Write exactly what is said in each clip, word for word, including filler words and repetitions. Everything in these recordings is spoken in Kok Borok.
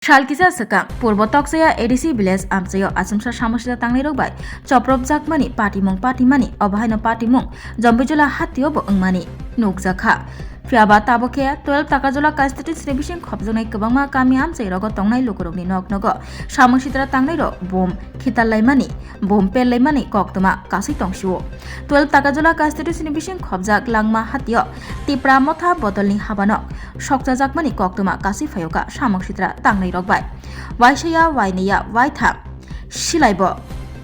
Sal kisa swkang, Purbo Toksaya A D C village amchaio achomsa samosita tangnairok bai chopropjakmani patimung patimani, obo haino patimung Jombijola hatio bo wngmani nukjakha. Phiyaba tabuk khe twelve Takarjala constituency ni bising khopjaknai kwbangma kami amchairogo tongnai lukurokni nok nogo samosita tangnairok bom khitarlaimani, bom perlaimani koktwma kasui tongsio. Twelve Takarjala constituency ni bising khopjak Langma hatio Tipra Motha bodolni habanok sokchajakmani koktwma kasui phaio kha samung sitra tangnairok bai. Waisaya, wainaya, waitham silaibo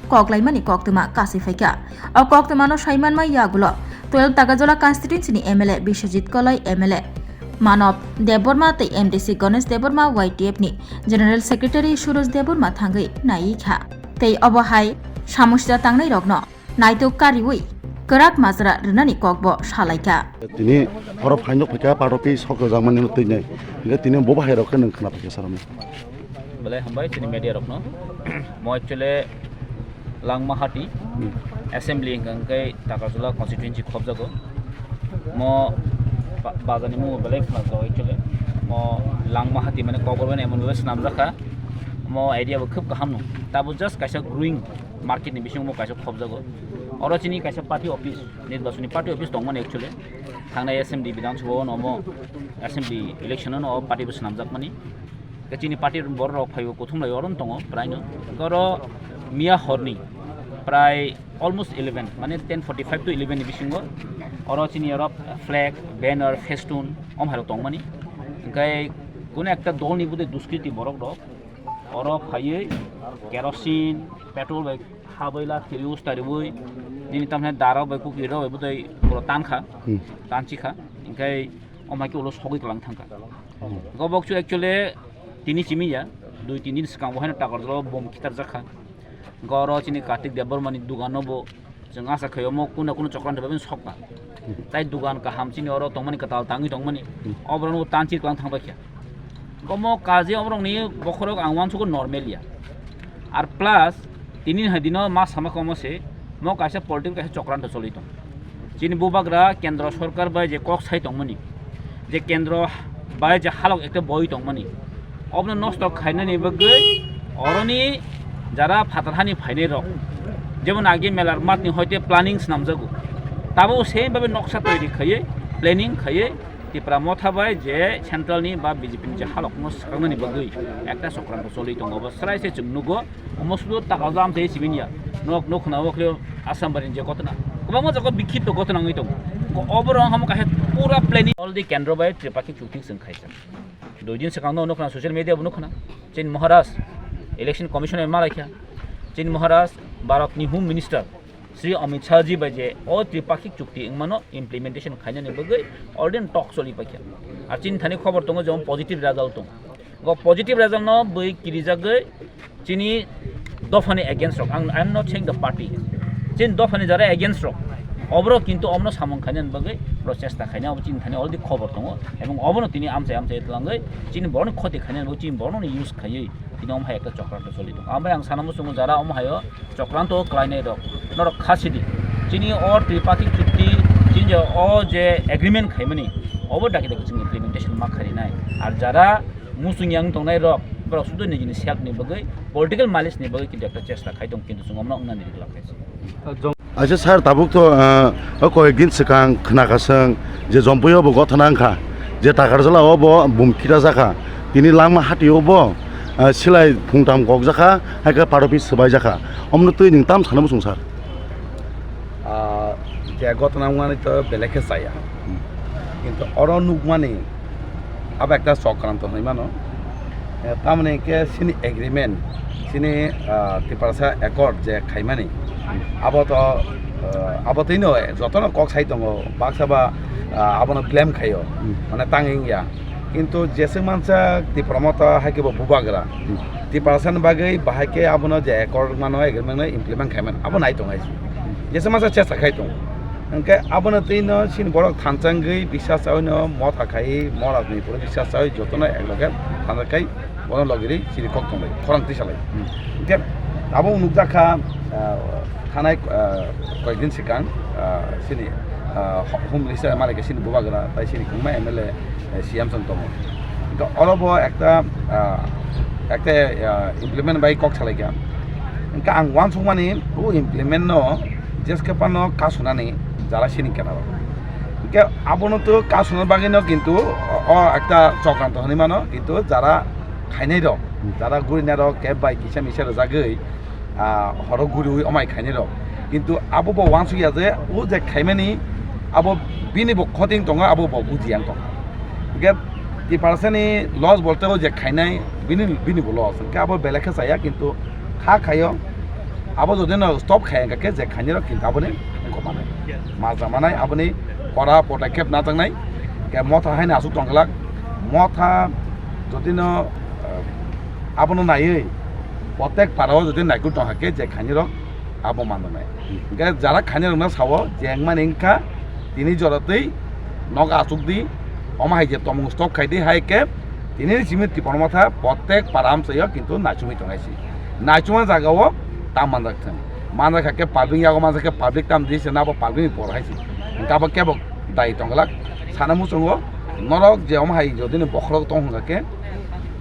koklaimani koktwma kasui phaikha. O koktwmano saimanma yagulo twelve Takarjala constituency ni M L A Biswajit Koloi, M L A Manob Debbarma tei M D C Ganesh Debbarma, Y T F ni General Secretary Suroj Debbarma thangwi naiwi kha. Tei obo hai samung sitra tangnairokno naitok kariui kwrak majra rwnani kokbo salaikha. Tini oro phaino phaikha, party sokrojakmani no twi nai. Hingke tini bo bahai rok khe nwng khna phaikha sarani. Belai hambai chini media rokno. Mo actually Langmahati Hmm. assembly hingka hingke Takarjala constituency khobjago. Mo ba-, bajani mo belai khna jago actually. Mo Langmahati mane kokbormani emon belai swnamjakha. Mo idea bo khub kaham no. Tabo just kaisa growing market ni bisingo mo kaisa khobjago. Oro chini kaisa party office, nirbachoni party office tongmani actually. Thangnai assembly Bidhan Sabha o no mo assembly election o no party bo swnamjakmani. Ke chini party borok rok phaibo kuthum lai oro tongo prai no. Oro miya horni prai almost eleven, mane ten forty-five to eleven ni bisingo oro chini oro flag, banner, festoon om hai rok tongmani. Hingke kuno ekta dol ni budai duskriti borok rok oro phaiwi kerosene, petrol bai habwila kiriwi usta riwi nini tamni darok bai kukri rok bai bwtwi pura tankha, Hmm. tanchikha, hingke omhaike ulo sogwi kwlang thangkha. Hmm. Gobok chu actually tini simi ya, dui tin din swkang bo haino Takarjala o bom khitarjakha. Hingke oro chini Kartik Debbarmani dogano bo chwng asa khai omo kuna kuna chokran thapani sokma. Tai dugan kaham chini oro tongmani kwtal tangwi tongmani. Hmm. Oborok no tanchi kwlang thangbai kha. Omo kaje oborokni bokhorok ang uansukgo normal ya. Ar plus tini hai dino ma sama komo se mo kaisa political kaisa chokranto choli tong. Chini bubagra kendro sorkar bai je kok sai tongmani, je kendro bai je halok ekta boi tongmani, obono nosto khainani bagwi oroni jara phatar hani phainai rok, jemon age melar matni hoite planning swnamjago, tabo same babe noksa toiri khaiwi planning khaiwi Tipra Motha bai je central ni ba B J P ni je halok no swkaknani bagwi ekta chokranto choli tongo, obo srai se chwng nugo. Omo sudu taka jam se sibin ya. Nok nok khna o khe Assam bari je gotna. Kwbangma jaga bikhipto gotna wngwi tongo. Ko obo rong hamo kaisa pura planning. Already kendro bai tripartite chukti chwng khaijak. Dui din swkang no nukha social media bo nukha. Chin Maharaj election commission bai malaikha. Chin Maharaj Bharat ni Home Minister Shri Amit Shah ji bai je o tripartite chukti wngmano implementation khainani bagwi already talk choli paikha. Ar chin thani khobor tongo je positive result tong. Go positive result no bui kirijagwi chini dophani against rok. Ang, I am not saying the party. Chini dophani jara against rok. Oborok kintu omono samung khainani bagwi borok chesta khaina, obo chini thani already khobor tongo. Ebong obono tini amchai amchai twlangwi chini borokni khoti khainani bagwi chini borokno use khaiwi tini omo hai ekta chokranto choli tongo. Ambai ang sana muchungo jara omo haio chokranto kwlainai rok, norok kha sidi. Chini o tripartite chukti, chini je o je agreement khaimani, obo daki daki chwng implementation ma kharinai. Ar jara muchung yang tongnai rok, borok sudu nijini self ni bagwi, political malice ni bagwi kintu ekta chesta khai tong, kintu chwng omno wngnani rwgwlak khaisa. Acha sir, tabuk to, ah, o koyek din swkang khna kasang je Jompui o bo gotha nang kha, je Takarjala o bo bum khita jakha, tini langma hati o bo, ah, silai phungtam kok jakha, hai khe party office swbai jakha, omno twi nwng tam sana muchung sir? Ah, je gotha nang mani to belai khe chaya, Hmm. kintu oro nukmani abo ekta chokranto hinwi mano. Eh, tamoni hwnkhe chini agreement, chini, ah, Tiprasa accord je khaimani, abo to, ah, abo twino jotono kok sai tongo, baksa ba, ah, abono blame khaio, Hmm. mane tangwi wngya. Kintu jeswk mansa Tipra Motha hai khe bo bubagra. Hmm. Tiprasani bagwi bahai khe abono je accord mano, agreement no implement khaimani, abo nai tongo hai se. Jeswk mansa chesta khai tongo. Hwnkhe abono twino chini borok thanchangwi bisas chaui no motha khai, morajni pore bisas chaui jotono ekloge thansa khai bono logiri chini kok tonglai, khorang twi salai. Hmm. Hwnkhe abo nukjakha, ah, thanai, ah, koyekdin swkang, ah, chini, ah, Home Minister malaikha chini bubagra, tai chini kwbangma M L A, eh, C M chwng tongo. Hwnkhe oro bo ekta, ah, Ekte, ah, implement bai kok salaikha. Hingke ang uansukmani o implement no jeskhe phano kasunani jara sini kenaro. Hingke abono to kasuna bagwi no kintu o, o ekta chokranto hinwi mano, kintu jara khainai rok, jara gurinai rok keb bai kisa misa rwjagwi, ah, horo guriwi omai khainai rok. Kintu abo bo uansukya je o je khaimani abo bini bo khoting tongo, abo bo bujiya wng tongkha. Hingke Tiprasani loss bolte o je khainai bini, bini bo loss. Hingke abo belai khe chaya, kintu kha khaio. Abo jodi no stop khaya hingka khe je khainai rok kintu aboni wngkha manai. Maja manai aboni kora podokkhep na tangnai. Hingke motha haino asuk tongkhlak. Motha jodi no, eh, abono naiwi protek para o jodi naikul tongkha khe je khainai rok abo manjaknai. Hingke jara khainai rokno sao je wngmani wngkha tini jora twi nok achuk di, omo hai je tomung stop khai di, hai khe tini simi Tipra Motha protek para amchaio kintu naichomwi tongnai si. Naichoma jaga o tam manjak thung. Manjak kha khe public yago manjak khe public tam di se nabo public ni por hai si. Hingke abo kebo dai tongglak sana muchungo norok je omo hai jodi ni bokhorok tong hwnga khe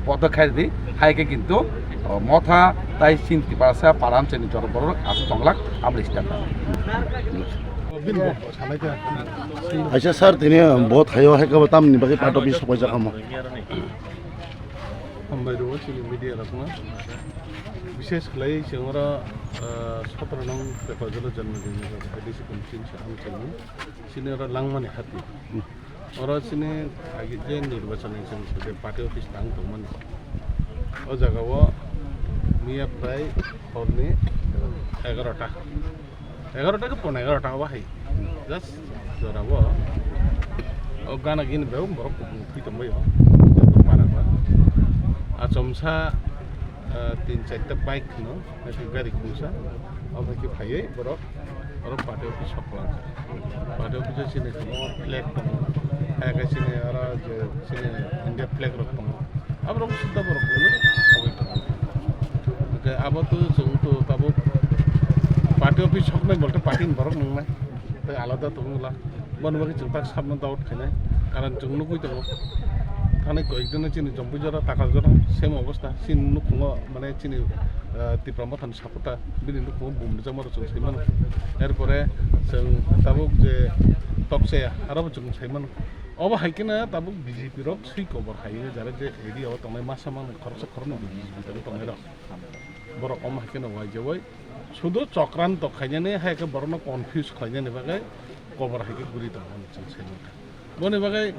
Boto khairdi, hai khe kintu, o, motha tai chini Tiprasa param chini jora borok aswk tonglak, aboni step. Aisa sir, tini bo thaio hai khe tamni bagwi party office sopaijak omo. Hambai rwo chini media rokno. Bishes khlai chwng oro, ah, sotro nong Pepajalo janmadi ni A D C constituency ang chini. Chini oro langmani hati. Oro chini agi je nirbachon ni chwng je party office tang tongmani. O jaga o miya prai horni egarota. Egarota ke pon egarota o bahai. Just jora o. O gana gini beu borok kupung twi tongbai o. Para ba. Achomsa, eh, tin charta bike no, gari kumsa. O bai ke phaiwi borok. Oro party office sok lang. Party office o chini tongo, flag tongo. Hai khe chini oro je chini India flag rok tongo. Aborok sudda borok kwrwi tongo. Hwnkhe abo to chwng to tabuk party office soknai bolte party ni borok nungnai. Tei alada tongwla. Bono bagwi chwng tak sabno doubt khainai. Karon chwng nugwi tongo. Thani koyek dino chini Jombui jora, Takal jora same obostha. Chini nukhungo mane chini, ah, Tipra Mothani Kota bini nukhungo bum rijak mano chwng sai mano. Erpore chwng tabuk je tokchaya, aro bo chwng sai mano. Obo hai kheno tabuk B J P rok swi kobor hai jare je area o tongnai masa mano khoroksa khoroknwi B J P tongnai rok. Borok omo hai kheno uaijagwi sudu chokranto khainani hai khe borokno confuse khlainani bagwi kobor hai khe guri tongo hinwi chwng sai mankha. Boni bagwi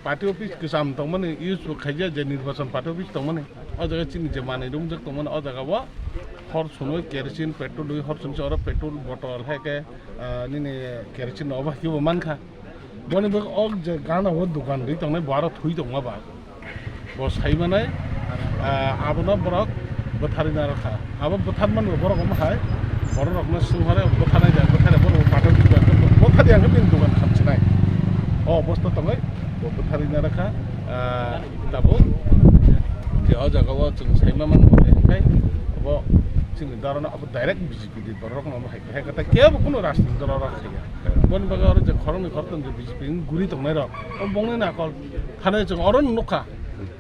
party office kwcham tongmani, use bo khaijak je nirbachon party office tongmani, o jaga chini je manwi romjak tongmani, o jaga o hor sunwi kerosene petrol rwi hor sunwi oro petrol bottle hai khe, ah, nini kerosene no obo hai khe bo mankha. Boni bagwi o je gana o dogan rwi tongnai bo aro thwi tongma ba. Bo sai manai, ah, abono borok bwtharwi narwkha. Abo bwtharmani bo borok omo hai borok rokno swng hore bwtharnai da, bwtharya borok bo pathor bwtharya hwnkhe bini dogan khamchinai. O obostha tongwi bo bwtharwi narwkha, ah, tabuk je o jaga o chwng sai ma mano hwnkhe bo chini dara no abo direct B J P ni borok rokno omo hai khe kebo kuno rajniti dol rok khaiya. Boni bagwi oro je khoroknwi khoroktham je B J P ni guri tongnai rok, o bongni nakol thani chwng oro nukha.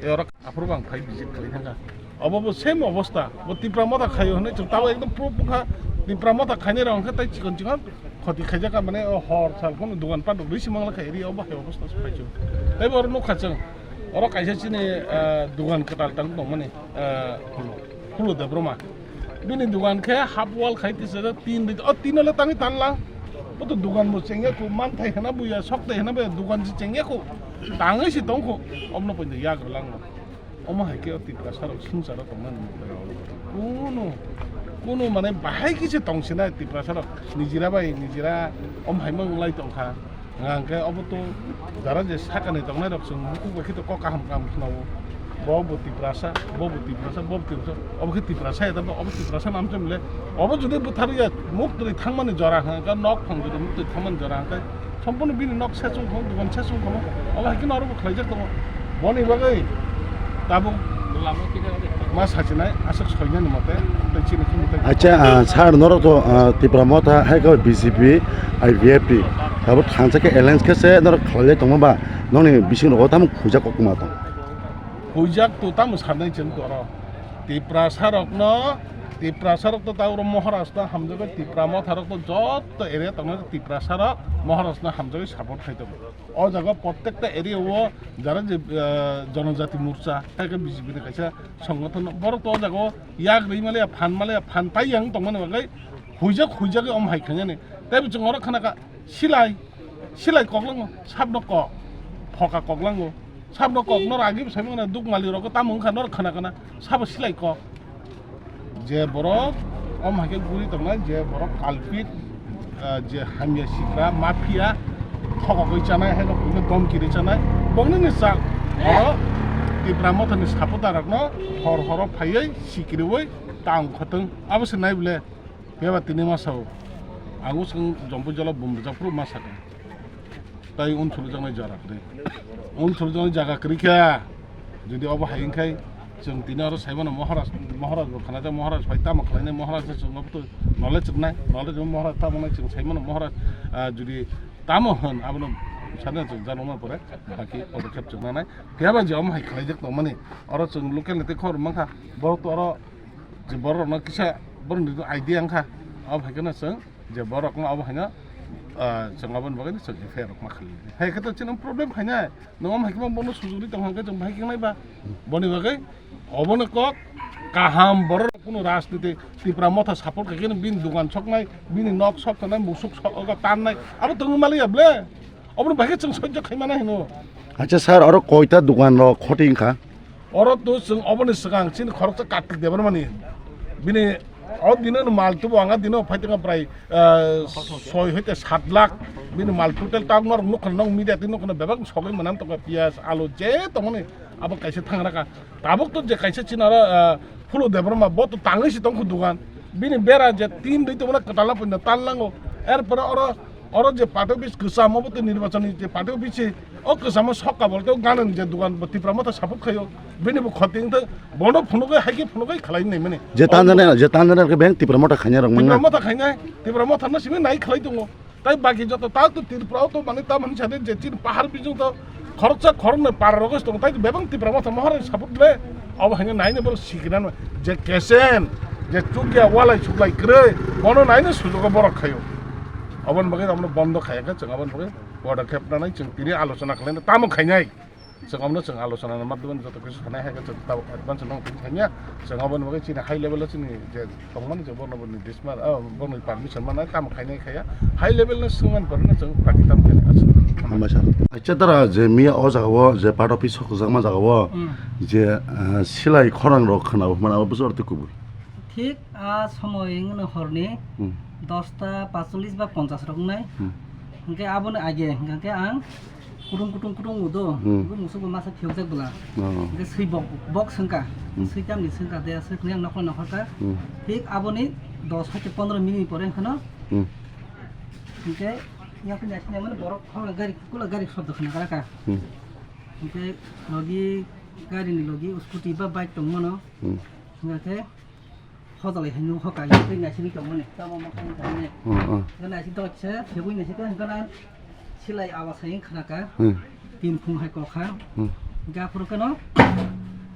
Tei oro aphuru bo ang phai visit khlai thangkha. Obo bo same obostha, bo Tipra Motha khaio hwnwi chwng tabuk ekdom proof wngkha. Tipra Motha khainai rok hwnkhe tei chikon chikon khoti khaijak kha, mane o hor sal phano dogan pat rok rwi se mangla kha area o bahai obostha se phai chwng. Tei bo oro nukha chwng, oro kaisa chini, ah, dogan kwtal tang tongmani, ah, Phulu Debbarma. Bini dogan khe half wall khai tisa tin ri, o tin ole tangwi tanlang. Bo to dogan bo chengya khu, manthai hena buya, sokthai hena buya, dogan se chengya khu. Tangwi se tong khu, omno poito yagra langno. Omo hai khe o Tiprasa rok swngcharo tongmani. Kuno, kuno mane bahai khe se tongsinai Tiprasa rok. Nijira bai nijira om hai ma wnglai tongkha. Hwnkhe obo to jara je sakani tongnai rok chwng bukhuk bai khe to kok kaham kaham khwnao. Bo bo Tiprasa, bo bo Tiprasa, bo bo Tiprasa. Obo khe Tiprasa ya, obo Tiprasa nam chwng le. Obo jodi bwtharya muktwi thangmani jora hwnkhe, nok phang jodi muktwi thangmani jora hwnkhe, Sompurno bini nok sechung kho, dogan sechung kho, obo hai kheno aro bo khlaijak tongo. Boni bagwi tabuk ma sachinai, aswk soinani mote, tei chini khumui tei. Acha, ah, sir, norok to, ah, Tipra Motha hai khe B J P, I P F T, abo thansa khe alliance khe se norok khlailai tongma ba, nokni bising rogo tamo khujak kokma tong. Huijak to tamo sanai chwng toro. Tiprasa rokno, Tiprasa rok to ta oro Maharaj no hamjagwi, Tipra Motha rok to joto area tongnai Tiprasa rok Maharaj no hamjagwi support khai tongo. O jaga prottekta area o jara je, ah, Janajati Morcha, hai khe B J P ni kaisa songothon, borok to o jaga o yak rwi maliya, phan maliya, phan pai yang tongmani bagwi huijak, huijak omo hai khainani. Tei bo chwng oro khana kha, Silai, silai koklango, sabno kok, phoka koklango, sabno kok, nor agi bwsai mano dukmali rogo tamo wngkha nor khana khana, sabo silai kok. Je borok, om hai khe guri tongnai, je borok culprit, ah, je hamya sikra, mafia, thokogwi chanai, hai rok buino domki ri chanai, bongni ni chak, oro Tipra Motha ni supporter rokno hor horo phaiwi sikriwi tang khotong, abo se nai bole. Phiya ba tini ma sao, ang o chwng Jompu jala bum rwjak phuru ma sakha. Tai unsulujaknai jora kwrwi. Unsulujaknai jaga kwrwi kha. Jodi obo hai wngkhai, chwng tini oro sai mano Maharaj, Maharaj bo khanajak, Maharaj bai tamo khlainai, Maharaj no chwng obo to knowledge rwnai, knowledge rw Maharaj tamo nai chwng sai mano Maharaj, ah, jodi tamo hwn abono sana chwng janokma pore, baki podokhep chwng nanai. Phiya ba je omo hai khlaijak tongmani, oro chwng local ni tei khobor mankha, borok to oro je borok rokno kisa borok ni idea wngkha, abo hai kheno chwng je borok no abo haino, ah, chwng aboni bagwi chwng F I R rok ma khali. Hai khe to chini problem khainai, nwng omo hai khe bono sujuri tong hwnkhe chwng bahai khe naiba. Boni bagwi obono kok kaham borok kuno rajniti Tipra Motha support khaikhe bini dugan soknai, bini nok sok tongnai, musuk sok oga tannai, abo tongwi maliya ble. Obono bahai khe chwng sojjo khaimana hino. Acha sir, oro koita dugan rok khoti wngkha? Oro to chwng oboni swkang chini khoroksa Kartik Debbarmani. Bini o dino no mal tubo anga dino phai tongkha prai, ah, soi hoite sat lakh. Bini mal total ta norok nukha, nok media twi nukha bebak sogwi manam tongkha piyaj, alu je tongmani abo kaisa thang rakha. Tabuk to je kaisa chini oro, ah, Phulu Debbarma bo to tangwi si tongkha dugan. Bini bera je tin dui tongmani kwtal na puino tal nango. Erpore oro Oro je party office kwcham, obo tei nirbachon ni je party office se, o kwchamo sok kabol tei o ganani je dugan bo Tipra Motha support khaio, bini bo khoti wngthok, bono phunugwi, hai khe phunugwi khlai nai mani. Je tanjani, je tanjani khe beng Tipra Motha khainai rok mangna. Tipra Motha khainai, Tipra Motha no simi nai khlai tongo. Tai baki joto ta to Tripura o to mani ta mani sade je chini pahar bijong to khoroksa khoroknwi para rogwi tongo, tai bebak Tipra Motha Maharani support le, abo haino naino borok sikirano je kesen, je chukya walai suklai kwrwi, bono naino sujugo borok khaio. Aboni bagwi abono bondo khaiya khe chwng aboni bagwi podokhep nanai chwng tini alochona khlaina tamo khainai. Chwng abono chwng alochona ni madhyameno joto kisu sanai hai khe chwng tabuk advance no tini khaimya. Chwng aboni bagwi chini high level o chini je tongmani je borno borni dismar, ah, borni permission manai tamo khainai khaiya. High level no swngmani porno chwng praki tamo khainai aswk. Hambai sir. Acha dara je miya o jaga o je part office sok jakma jaga o Hmm. je, ah, silai khorang rok khna o hwnmani abo bwswk aro twi kubui. Thik a somoi wngno horni Hmm. dosta pachulis ba ponchas rok wngnai. Hmm. Hwnkhe aboni age hwnkhe ang kutung kutung kutung udo, Hmm. bo musuk bo masa phiyokjak bwla. Oh. Hwnkhe swi bok, bok swngkha, Hmm. swi tamni swngkha de, swi khwnwi ang nokol nokol kha. Hmm. Thik aboni dos haikhe pondro minute pore hwnkhe no. Hmm. Hwnkhe yakni asini mani borok hwnwi gari, kula gari shobdo khna kha kha. Hmm. Hwnkhe logi gari ni logi scooty ba bike tongmano. Hmm. Hwnkhe Hojalai hai nung hoka, tei naisingwi tongmani, tamo ma khaini tongmani. Hmm, hmm. Hwnkhe naising toksa, phiyogwi naising tong, hwnkhe na silai awas hai khna kha, Hmm. tin phung hai kok kha. Hmm. Hwnkhe aphuru kheno,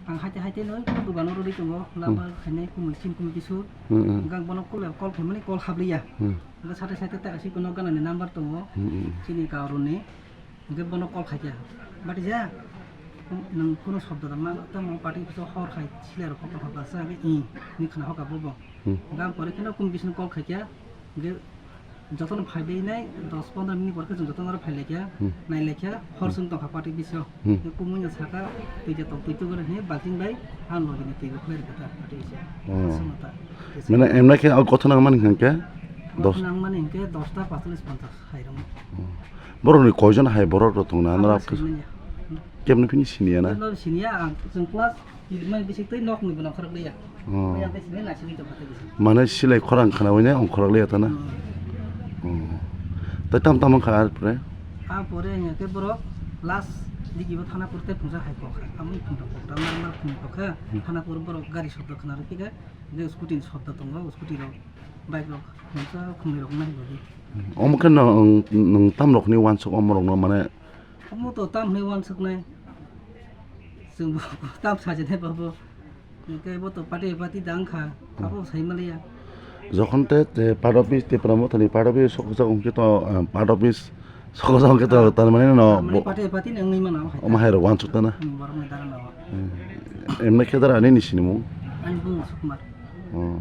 ang haite haite no, dukano rwdi tongo, Hmm. lama khainai kumui, chini kumui kisu. Hmm, hmm. Hwnkhe ang bono call, call khaimani, call habliya. Hmm. Hwnkhe sate sate ta aswk no ganani number tongo, Hmm, hmm. chini Gauroni. Hwnkhe bono call khaikha, "Batija, nwng kunu sobdo da ma tamo party office o hor khai silai rok kokno hor da sa?" Hwnkhe, "Ih," hwnwi khna hoka bobo. Hmm. Hwnkhe ang pore kheno kum bising call khaikha, hwnkhe jotono phaibai nai dos pondro minute pore khe chwng jotono aro phailaikha, Hmm. nailaikha, hor Hmm. chwng tongkha party office o. Hmm. Hwnkhe kumui no sakha, "Twi ja tong, twi tugor," hwnwi balting bai ang logi ni twi rok khlai rwkha ta party office o. Oh. Aswk no ta. Mane emna khe o gotho nangmani hwnkhe dos. Gotho nangmani hwnkhe dosta pachulis ponchas hai rwngmani. Oh. Borokni koijon hai borok rok tongna, Ang nora sini ya. Kebni phini siniya na? Kebno siniya, ang chwng class eleven bisik tei nokni bo nongkhorok liya. Oh. Yang tei sini na sini tongkha tei bisik. Mane silai khorang khna wine ongkhorok liya ta na? Hmm. Oh. Tai tam tam kha ar pre? A pore hwnkhe borok last digi bo thana pore tei phungsa hai kok kha. Amui phung tong kok ta mar mar phung kok kha. Hmm. Thana pore borok gari shobdo khna rw khe je scooty ni shobdo tongo, scooty rok. Bike rok khungsa khungnwi rok nai bodi. Omo khe nwng, nwng tam rokni uansuk omo rokno mane? Omo to tam hwnwi uansuknai. Chwng bo tam sajani babo. Hwnkhe bo to party party da wngkha. Abo sai maliya. Jokhon te, te part office, Tipra Mothani part office sokjak wngkhe to, ah, part office sokjak wngkhe to, tar mane no, tamni bo-, party party ni wngwi mano hai. Omo hai rok wansuk tana. Hmm, borok ni dara no. Hmm. Emne khe dara ani ni sinimung? Ani bung Sukumar. Oh.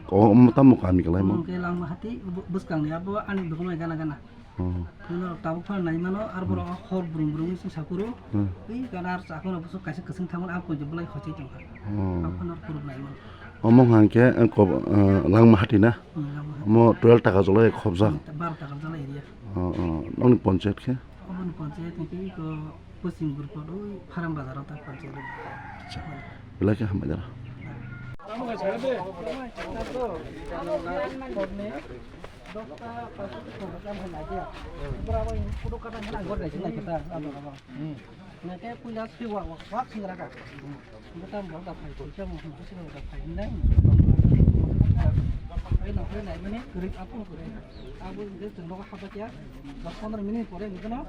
O, omo tamo kami kalai mo? Omo khe Langmahati, bu-, bwskang ni abo ani dokomai gana gana. Hmm. Norok tabuk phano nai mano, ar borok hor brum brum wngwi sakuro. Hmm. Ui gana ar chakhono bwswk kaisa kwchwng thamani, a poito bwlai hochai tongkha. Hmm. Abo phano kuruk nai mano. Omo hwnkhe, eh, kob-, eh, Langmahati na? Hmm, Langmahati. Omo twelve taka jolai khobjak. Hmm, baro taka jolai area. Oh, oh. Nokni ponchayat khe? Oboni ponchayat hwnkhe iko Poschim Gurpot, ui Faram Bazar o ta ponchayat. Acha. Belai khe hambai jara. Dosta, pasotti songkha tamo hai nai dia. Bwrabo kudo kata hwnwi ang gori naising naikha ta, abo, abo. Hmm. Nake puila swi wak, wak, wak singra ka. Bwtam borok da phai, puila mo hwnwi singra da phai hwnwi nai. Ai no, ai nai mani kwrwi, aphuru kwrwi. Abo hwnkhe chwng nogo hapjakya, dos pondro minute pore hwnwi kheno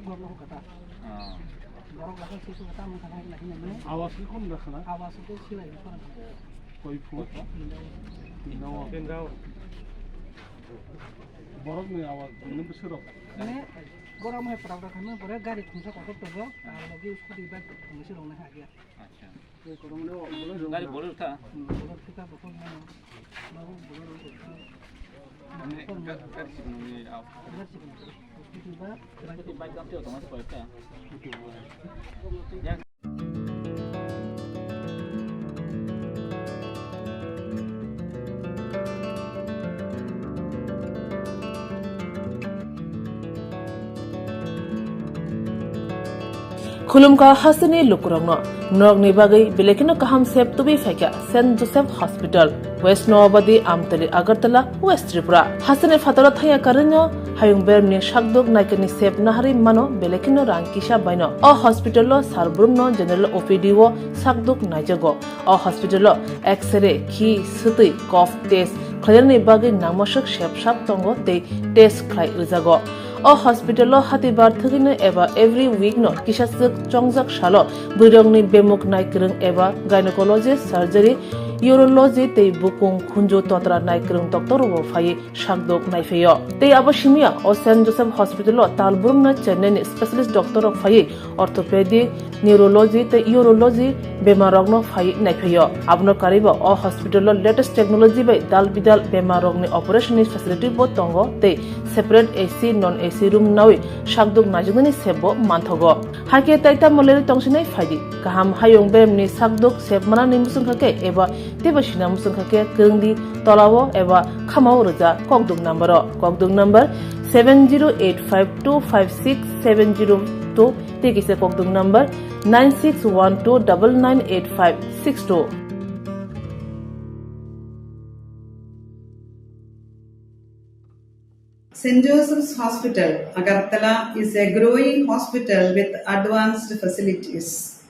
borok nogo kata. Ah. Borok rasa susu kata mung khana hwnwi nai mani. Awas ni kom da khana? Awas ni silai ni khana. Koi phone? Tindawa. Tindawa. Borok ni awas ni bwswk rok. Mane, gorom hai prak prak khaima pore gari thungsa kotor tongo, ah, logi scooty bike thungsa rok nai hagya. Acha. Gari bolero ta? Hmm, bolero pickup rok nai. Babu bolero rok. Mane, ga-, gari sikno ni aw. Gari sikno. Scooty ba, scooty bike. Bike gam teo tongma se koyek ta. Scooty ba. Ya. Khulumkha hasteni lukurokno, norokni bagwi belai kheno kaham sep tubui phaikha Saint Joseph Hospital, West Noabadi, Amtali, Agartala, West Tripura. Hasteni phataro thangya karwino hayung beremni sakduk naikani sep naharwi mano belai kheno rang kisa baino. O hospital-o sar brumno general O P D-o sakduk naijago. O hospital-o X-ray, khi, swtwi, cough test khlainani bagwi nangmaswk sep sap tongo tei test khlai rwjago. O hospital-o hatibar thwgwino eba every week-no kisa swk chongjak salo bwrwirokni bemuk naikwrwng eba gynecology, surgery, urology tei bukung khunju totra naikwrwng doctor-rokbo phaiwi sakduk naiphaio. Tei abo simiya o Saint Joseph Hospital-o tal brumno Chennai-ni specialist doctor-rok phaiwi orthopedic, neurology tei urology bemarrokno phaiwi naiphaio. Abono karwibo o hospital-o latest technology bai dal bidal bemarrokni operation-ni facility-bo tongo tei separate A C, non A C room nawi sakduk naijaknani sep-bo manthogo. Hakhe tai tamo lerwi tongsinai phaidi. Kaham hayung beremni sakduk sep manani muchungkha khe eba teibo sina muchungkha khe kwrwngdi tolao eba khamao rwja kokduk number-o. Kokduk number seven zero eight five two five six seven zero two tei kisa kokduk number nine six one two double nine eight five six two. Saint Joseph's Hospital, Agartala is a growing hospital with advanced facilities.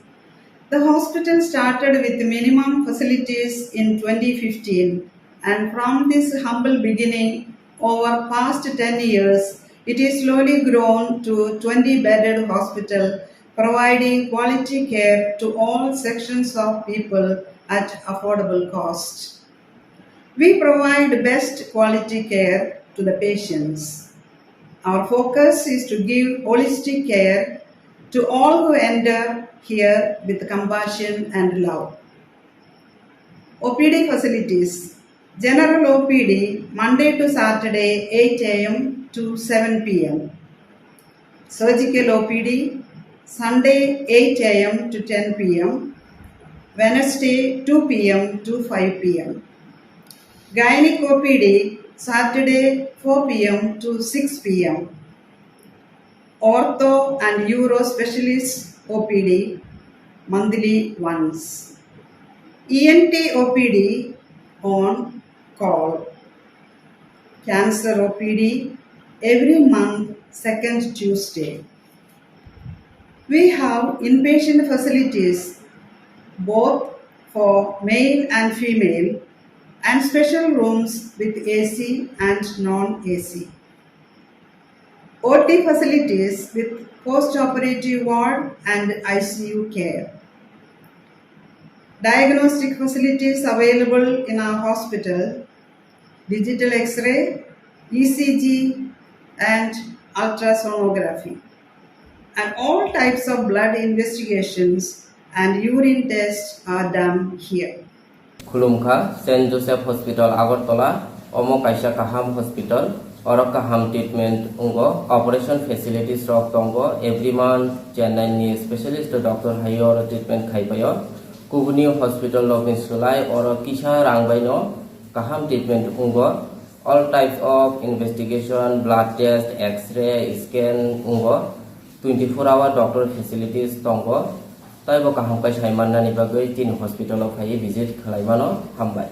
The hospital started with minimum facilities in twenty fifteen, and from this humble beginning, over past ten years, it is slowly grown to twenty bedded hospital, providing quality care to all sections of people at affordable cost. We provide best quality care to the patients. Our focus is to give holistic care to all who enter here with compassion and love. O P D facilities. General O P D, Monday to Saturday, eight A M to seven P M. Surgical O P D, Sunday, eight A M to ten P M, Wednesday, two P M to five P M. Gynec O P D, Saturday, four P M to six P M. Ortho and Uro Specialist O P D, monthly once. E N T O P D on call. Cancer O P D every month, second Tuesday. We have inpatient facilities both for male and female and special rooms with A C and non-A C. O T facilities with post-operative ward and I C U care. Diagnostic facilities available in our hospital: digital X-ray, E C G, and ultrasonography, and all types of blood investigations and urine tests are done here. Khulumkha, Saint Joseph Hospital, Agartala. Omo kaisa kaham hospital. Oro kaham treatment wngo, operation facilities rok tongo. Every month Chennai ni specialist doctor hai oro treatment khai paio. Kubuni hospital rok ni slai oro kisa rang bai no kaham treatment wngo. All types of investigation, blood test, X-ray, scan wngo. Twenty four hour doctor facilities tongo. Taibo kaham khe sai mannani bagwi chini hospital o phaiwi visit khlai mano. Hambai.